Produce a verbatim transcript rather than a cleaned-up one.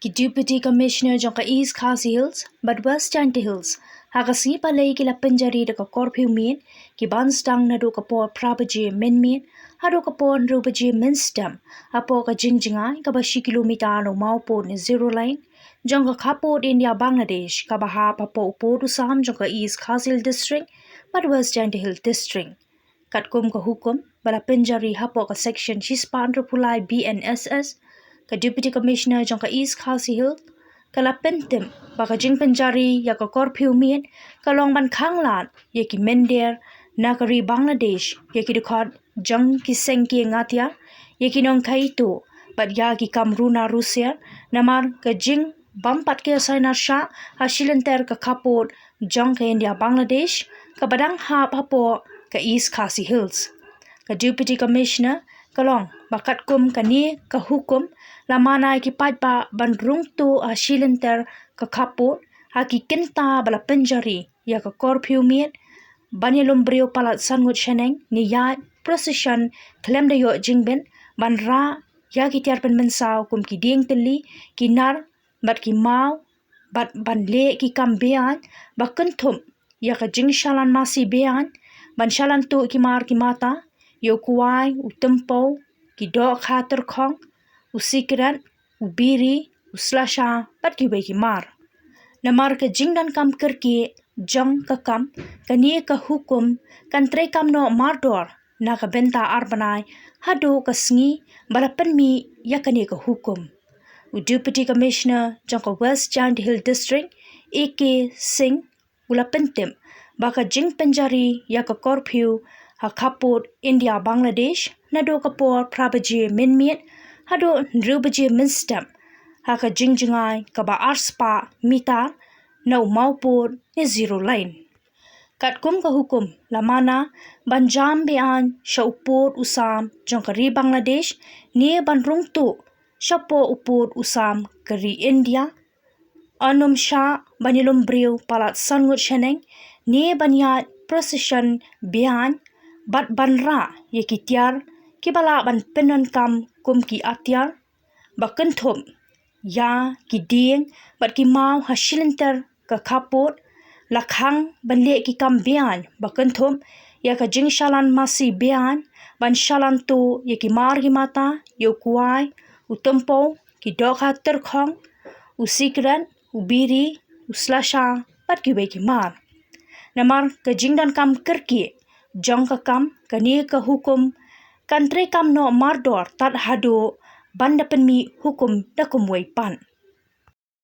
Ki Deputy Commissioner jong ka East Khasi Hills bad West Jaintia Hills ha ka sngi Palei ki la pynjari da ka curfew miet, ki ban sdang naduh ka por phra baje mynmiet haduh ka por hynriew baje mynstep, hapoh ka jingjngai kaba shi kilometer na u mawpud ne zero line jong ka khappud India Bangladesh kaba hap hapoh u pud u sam jong ka East Khasi Hills District bad West Jaintia Hills District. Katkum ka hukum ba la pynjari hapoh ka Section shispah hynriewphew lai B N S S, ka Deputy Commissioner jong ka East Khasi Hills ka la pyntip ba ka jingpynjari ïa ka curfew miet ka long ban khanglad ïa ki mynder na ka ri Bangladesh, ïa ki dkhot jong ki seng kieng atiar, ïa ki nongkhaii tuh bad ïa ki kam runa rusiar, namar ka jingbym pat kyrshan shuh ha shilynter ka khappud jong ka India Bangladesh kaba dang hap hapoh ka East Khasi Hills. Ka Deputy Commissioner ka la ong ba katkum kane ka hukum la mana ïa ki paidbah ban rung tuh ha shilynter ka khappud ha ki kynta ba la pynjari ïa ka curfew miet, ban ïalum briew palat san ngut shaneng ne ïaid procession khlem da ïoh jingbit, ban rah ïa ki tiar pynmynsaw kum ki dieng tylli, ki nar bad ki maw, bad ban leh ki kam beaiñ ba kynthup ïa ka jingshalan masi beaiñ, ban shalan tuh ki mar ki mata ïa u kwai, u tympew, ki dohkha tyrkhong, u sikret, u biri, u slasha bad kiwei ki mar. Namar ka jingdonkam kyrkieh jong ka kam, kane ka hukum kan treikam noh mardor na ka bynta ar bnai haduh ka sngi ba la pynmih ïa kane ka hukum. U Deputy Commissioner jong ka West Jaintia Hills District, A K Singh, u la pyntip ba ka jingpynjari ïa ka curfew ha khappud India Bangladesh naduh ka por phra baje mynmiet haduh hynriew baje mynstep ha ka jingjngai kaba arspah mitar na u mawpud ne zero line. Katkum ka hukum la mana ban jam beaiñ sha u pud u sam jong ka ri Bangladesh ne ban rung tuh shapoh u pud u sam ka ri India. Ym shah ban ïalum briew palat san ngut shaneng ne ban ïaid procession beaiñ bad ban rah ïa ki tiar kiba lah ban pyndonkam kum ki atiar ba kynthup ïa ki dieng bad ki maw ha shilynter ka khappud, la khang ban leh ki kam beaiñ ba kynthup ïa ka jingshalan masi beaiñ, ban shalan tuh ïa ki mar ki mata, ïa u kwai, u tympew, ki dohkha tyrkhong, u sikret, u biri, u slasha bad kiwei ki mar. Namar ka jingdonkam kyrkieh jong ka kam, kane ka hukum kan treikam noh mardor tad haduh ban da pynmih hukum da kumwei pat.